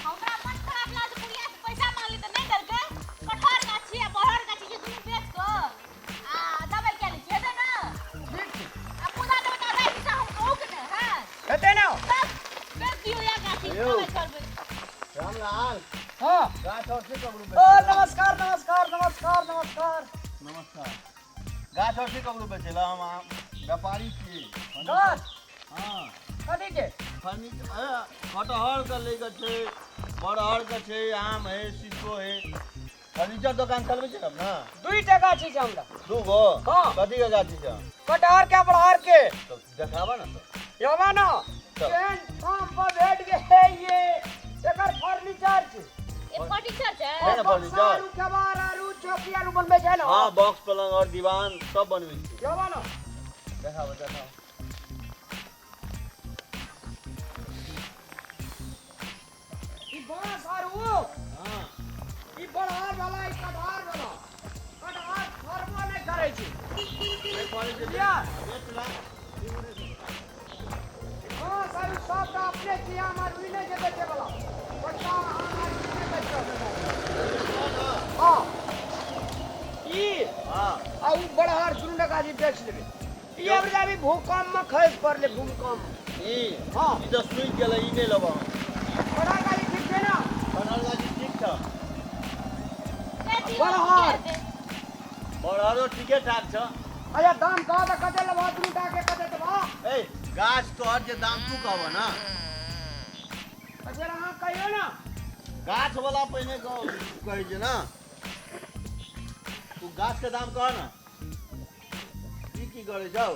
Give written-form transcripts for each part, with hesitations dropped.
हमरा मन खराब लागल बुढ़िया से पैसा मांगली तऽ नहि देलकै। कटहर गाछी आ बड़हर गाछी जे दुनू बेच कऽ आ दबाइ कए लै छी, हेतै ने? ठीक छै। आ पूजा देबै तऽ आधा हिस्सा हम अहूँके ने हँ? हेतै ने? तब बेच दियौ इएह गाछी, यौ। दबाइ करबै। रामलाल। हाँ। गाछ और से ककरो ओ बेचेला? नमस्कार नमस्कार नमस्कार नमस्कार। नमस्कार। गाछ और से ककरो बेचेला? हम अहाँ व्यापारी छी। गाछ? हाँ। कथी के? फर्नीचर, कटहर के लैके छै, बड़हर के छै, आम है, शीशो है। फर्नीचर दोकान चलबै छै ने? दुईटा गाछी छै हमरा। दू गो? हाँ। कथी के गाछी छै? कटहर के, बड़हर के। तो देखाबा ना तो। यवा ना। चल। केहन ठाम पर भेट गेल ये। एकर फर्नीचर छै। ए फर्नीचर छै? है ना फर्नीचर? बक्सा आरू केबाड़ आरू चौकी आरू बनबै छै ने? हाँ, बॉक्स पलंग और दीवान सब बनबै छै। यवा ना। देखाबा देखाबा। ई बांस आरू हाँ। ई बड़हर वाला, ई कटहर वाला। कटहर फरबो नहि करै छै। नहि फरै छै। बुझलियै? बेच ला। बांस आरू सबटा अपने छी, आम आरू ई नहि छै बेचै वाला। छोटका आम आरू ई नहि बेचै। हाँ। ई हाँ। आ उ बड़हर दुनू टका जी बेच लेबै। ई अबरी अभी भूकंप में खसि पड़लै, भूकंप। ई? हाँ। ई तऽ सुखि गेलै, ई नहि लेबऽ। बड़हर गाड़ी ठीक छै ने? कटहर गाछी ठीक छ। बेच दियौ, बड़हर। हेतै। बड़हरो ठीके ठाक छ। अच्छा दाम कह तऽ कते लेबह, दुनू टा के कते देबह? ए गाछ तोहर जे दाम तू कहबह ने। तऽ फेर अहाँ कहियौ ने। गाछ वाला पहिने कहै छै ने। तू गाछ के दाम कह ने। ई की करै छौ?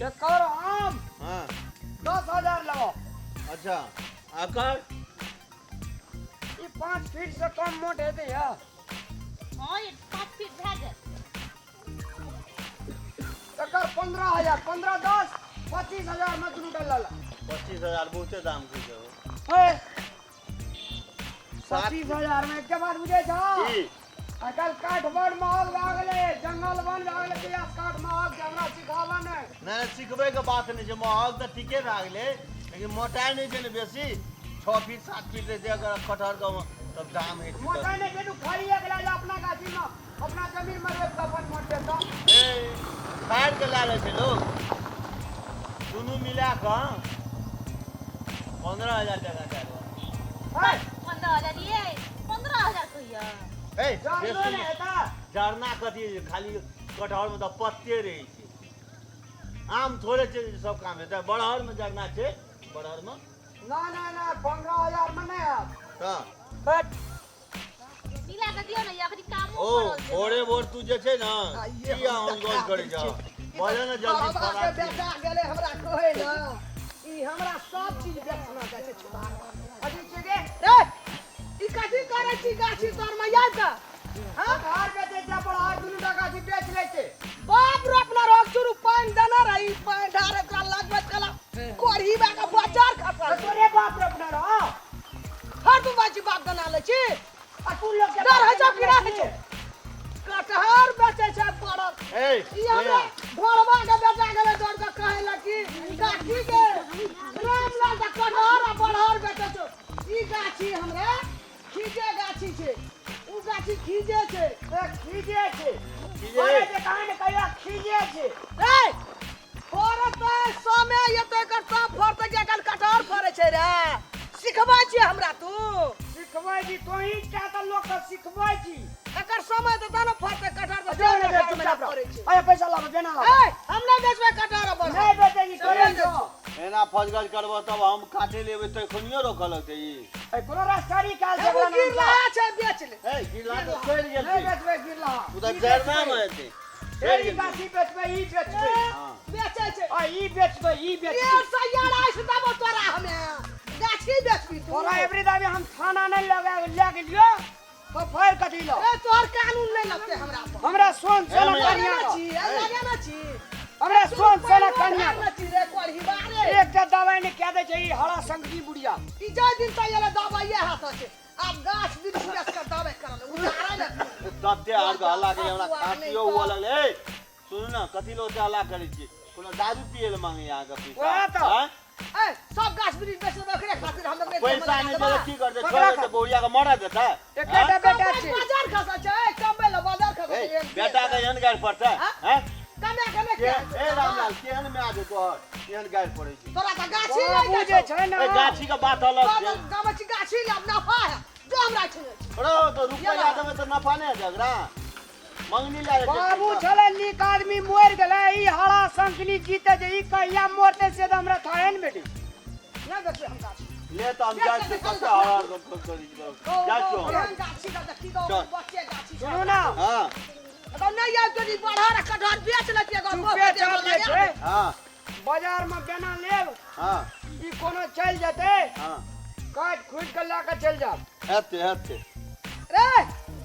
एकर आम हाँ। 10,000 लेबह। अच्छा, आ कर? ई 5 फीट से कम मोट हेतै या? हाँ, ये 5 फीट भए गेल। एकर 15,000, 15 10 25,000 में दुनू टा लऽ ला। 25,000 बहुते दाम की छौ। हे, 25,000 में एकटा बात बुझै छौ? की? आइकाल्हि काठ बड़ महग भए गेलै, जंगल वन भए गेलै, प्यास काठ महग छै, हमरा सिखाबऽ नहि। नहि, सिखबै के बात नहि छै, महग तऽ ठीके भए गेलै, लेकिन मोटाइ नहि छै ने बेसी। 6 फीट 7 फीट रहतै अगर कटहर के तब दाम हेतै। मोटाइ नहि छै, तू खाइए गेला जे अपना गाछीमे, अपना जमीनमे रोपि कऽ अपन मोटेतऽ। ए, फाड़ि कऽ लए लै छै लोक। दुनू मिला कऽ 15,000 टका दए देबऽ। है। 15,000 ये, 15,000 कहिया? ए, जरनो बेसी नहि हेतै। जरना कथी? खाली कटहर मे तऽ पत्ते रहै छै, आम थोड़े छै जे सब काम हेतै। बड़हर मे जरना छै, बड़हर मे। ना ना ना, 15,000 मे नहि हैत। तऽ बट मिला कऽ दियौ ने, अखनी कामो ओ पड़ल छै। भोरे भोर तू जे छै ने आइये किया हम हम देखा गौर करै दै छह? छी। बजऽ ने जल्दी। बाबा के फराक छै। बेटा गेलै हमरा कहै ने, ई हमरा सब चीज बेचना जाइ छै छुपा। अथी छै गे। रे, ई कथी करै छी गाछी तर में आबि कऽ? हाँ? कटहर बेचै छै, बड़हर दुनू टा गाछी बेच लै छै। बाप रे, अपना रोग शुरू पानि देने रही, पानि ढारे ओकरा लगबैत कला कोढ़ी बा के बचर खसल। तऽ तोरे बाप रे अपना रह। हर तू बाजी बाप बना लै छी। आ तू लोग के डर होइ छौ बाप कि नहि होइ छौ? कटहर बेचै छै बड़द। ए, ई हमरा भैया। ढोलबा के बेचा गेलै दौड़ के कहै लए कि गाछी के रामलाल तऽ कटहर आ बड़हर बेचै छौ। ई गाछी हमरा खीजे गाछी छै, उ गाछी खीजे छै। ए, खीजे छै। खीजे। अरे जे कहाँ ने कहियो खीजे छै। ए, फड़तै समय एतै एकर तब फड़तै जे एखन कटहर फड़ै छै रे। सिखबै छी हमरा तू? सिखबै छी, तोही टा तऽ लोक के सिखबै छी। एकर समय तऽ तहन फड़तै कटहर तऽ जो ने चारि चुपचाप महीना रह। फड़ै छै। अरे पैसा लाबो, जेना लाबो। ए, हम नहि बेचबै कटहर आ बड़हर। नहि बेचै छी, तोरे नहि छौ। एना फजगज करबह तब हम काटे लेबै तखनियो रोकऽ लगतै ई। ए, कोनो रास्तारी काल छै एगो ओकरा नाम गिरला सँ। छै, बेच ले। ए, गिरला तऽ सड़ि गेल नहि छै। बेचबै गिरला। ओ तऽ ई जरना बेचबै। मे हेतै। ए, सड़ि ई गेल छै। गाछी बेचबै, ई बेचबै। हाँ। बेचै छै। आ ई बेचबै, ई बेचबै। 150 अढ़ाई सौ देबो तोरा हमे। गाछी बेचबी तू? तोरा एबरी दाबी हम थाना नहि लगा लए गेलियो तो फाड़ कथी लो। ए, तोहर कानून नहि लगतै हमरा पर। हमरा सोन सोना ए, कनिया लगे ना छी, ए, लगे ना छी। हमरा सोन सोना कनिया ना छी रे कोढ़ी बारे। एकटा दवाई ने कह दै छै ई हरा संगती बुढ़िया। ई जाय दिन तक एले दवाइये हाथ छै। आब गाछ वृक्ष बेच कऽ दवाइ करल उतारै ने। तते आर के हल्ला करी हमरा बकुआ नहि खाँसियो हुअ लगलै। ए, सुनू ने, कथी लए ओते हल्ला करै छी? कोनो दारू पियै लए मांगैया अहाँके पैसा? वएह तऽ। आँय? ए सब गाछ वृक्ष बेच देबै ओकरे खातिर हम अपने पैसा नहि देबै की करतै ककरा छोड़ि देतै बहुरिया के मरऽ देतै एकेटा बेटा छै बाजार खसा छै ए, कमबै लए बाजार खसा ए, छै बेटा के एहन गारि पड़तै हाँ? हैं कमे कमे के ए रामलाल केहन माय छै तोहर केहन गारि पड़ै छै तोरा तऽ गाछी बाबू नहि जे छै ने ए गाछी के बात अलग छै गाछी गाछी ले नफा है जो हमरा छै रहो तऽ रुपैआ देबै तऽ नफा नहि हेतै एकरा मंगनी लए जेतै बाबू छलै नीक आदमी मरि गेलै ई हरा शंखनी जीते जे ई कहिया मरतै से तऽ हमरा थाहे ने बेटी नहि बेचबै हम गाछी ले तऽ हम जाइ छियै कतऽ हरा करै छियै जाइ छियौ हम। केहन गाछी के देखी गो चल। बच्चे गाछी छै। सुनू ना हँ अगर नहि आबि गेली बड़हर आ कटहर बेच लेतियै गो चुपे चाप जे छै हँ बाजार में बेना लेब हँ ई कोनो चलि जेतै हँ काटि खुटि के लए कऽ चलि जायब हेतै हेतै रे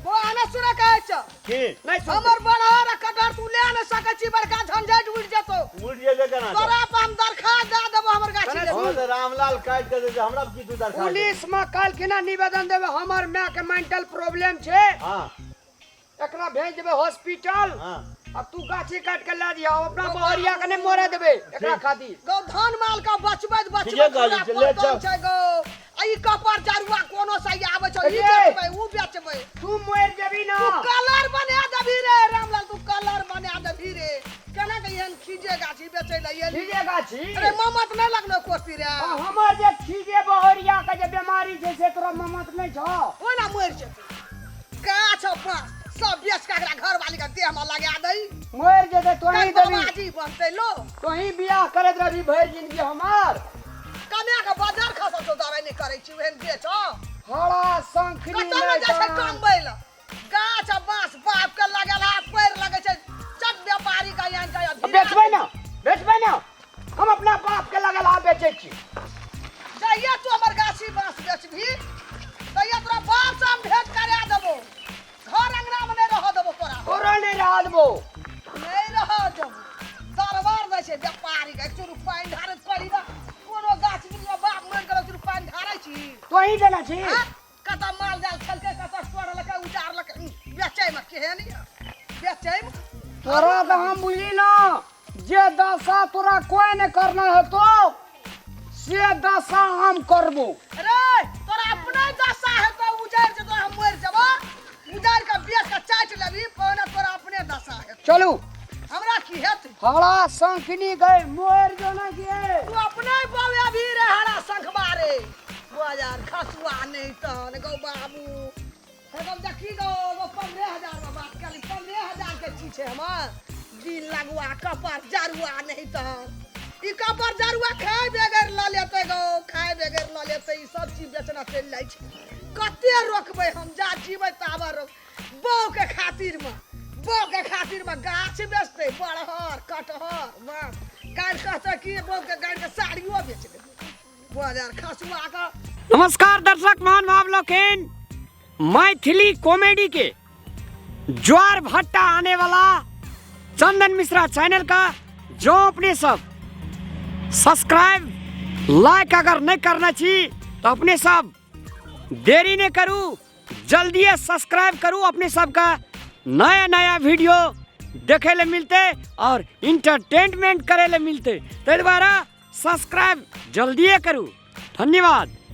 बो आना सुना कहै छ की नहि सुनतै। हमर बड़हर आ कटहर तू ले नहि सकै छी बड़का झंझट उड़ि जेतौ उड़ि जेतै केना तऽ? तोरा पर हम दरखास्त दए देबो हमर गाछी कने लेबही। हँ तऽ रामलाल काटि कऽ देतै हमरा की तू दरखास्त देबही? पुलिस में काल्हि निवेदन देबै हमर माय के मेंटल प्रॉब्लम छै हँ एकरा भेज देबै हॉस्पिटल हँ अब तू गाछी काट के ला दिया अपना बहरिया के नहीं मोरे देबै एकरा खातिर गौ धान माल का बचबैत ठीके बचबैत कहली पूरा छै, ले पतन चल। छै गौ आ ई कपर जरुआ कोनो सही आबै छै ई ए। बेचबै ऊ बेचबै तू मरि जेबी ना तू कलर बना देबही रे रामलाल तू कलर बना देबही रे केना के एहन खीजे गाछी बेचै लए एली खीजे गाछी अरे ममत नहि लगलो कोसी रे आ हमर जे खीजे बहरिया के जे बीमारी छै से तोरा ममत नहि छौ ओना मरि जेतै गाछ आ बाँस सब बेच के एकरा घरवाली के देह में लगा दई मरि जेतै तोही देबी बाजी बनतै लो तोही बियाह करैत रहबी भरि जिंदगी हमार कमे के बाजार खसल छौ दवाइ नहि करै छी ओहन बेच हरा शंखनी कतौ नहि जाइ छै कमबै लए गाछ आ बाँस बाप के लगल है पैर लगै छै चट व्यापारी के आनि के बेचबै ना बेचबै ना हम अपना बाप के लगल हा बेचै छी जहिया तू हमर गाछी बाँस बेचबही तहिया तोरा बाप से हम भेंट करा देबो घर अंगना में नहीं रह देबो तोरा तोरा नहीं रह देबो नहीं रह देबो दरबार दै छै व्यापारी के एक चूरू पानि ढारैत करी बा कोनो गाछ वृक्ष बाप मरि गेल एक चूरू पानि ढारै छी तोही देना छी हाँ? कतऽ माल जाल खेलकै कतऽ तोड़लकै उजाड़लकै बेचैमे केहन यऽ बेचैमे तोरा तऽ हम बुझली ना जे दशा तोरा कोई नहीं करना हेतो से दशा हम करबो रे तोरा अपने दशा हेतो उजाड़ जेतो हम मरि जेबो उजाड़ के बेच के चाटि लेबही पहिने तोरा अपने दशा हेतो चलू हमरा की हेतै हरा शंखनी गए मोर जो ना गे तू अपने बौआ भी रे हरा शंख मारे बाजार खसुआ नहीं तहन गौ बाबू एकदम देखी गौ एगो 15,000 में बात करी 15,000 के चीज छै हमर दिल लगुआ कपर जरुआ नहीं तहन ई कपर जरुआ खाए बगैर लऽ लेतै गौ खाए बगैर लऽ लेतै ई सब चीज बेचना चलि जाइ छै कते रोकबै हम जा जीबै ताबे रोक बौ के खातिर में बौ के खातिर में गाछ बेचतै बड़हर कटहर बाँस काल्हि कहतै कि बौ के गाड़ि के साड़ियो बेच देबै बाजार खसुआ के नमस्कार दर्शक महानुभाव लोकिन मैथिली कॉमेडी के ज्वार भट्टा आने वाला चंदन मिश्रा चैनल का जो अपने सब सब्सक्राइब लाइक अगर नहीं करना छी तो अपने सब देरी नहीं करू जल्दी सब्सक्राइब करू अपने सबका नया नया वीडियो देखे ले मिलते और इंटरटेनमेंट करे ले मिलते ताहि द्वारा सब्सक्राइब जल्दिए करू धन्यवाद।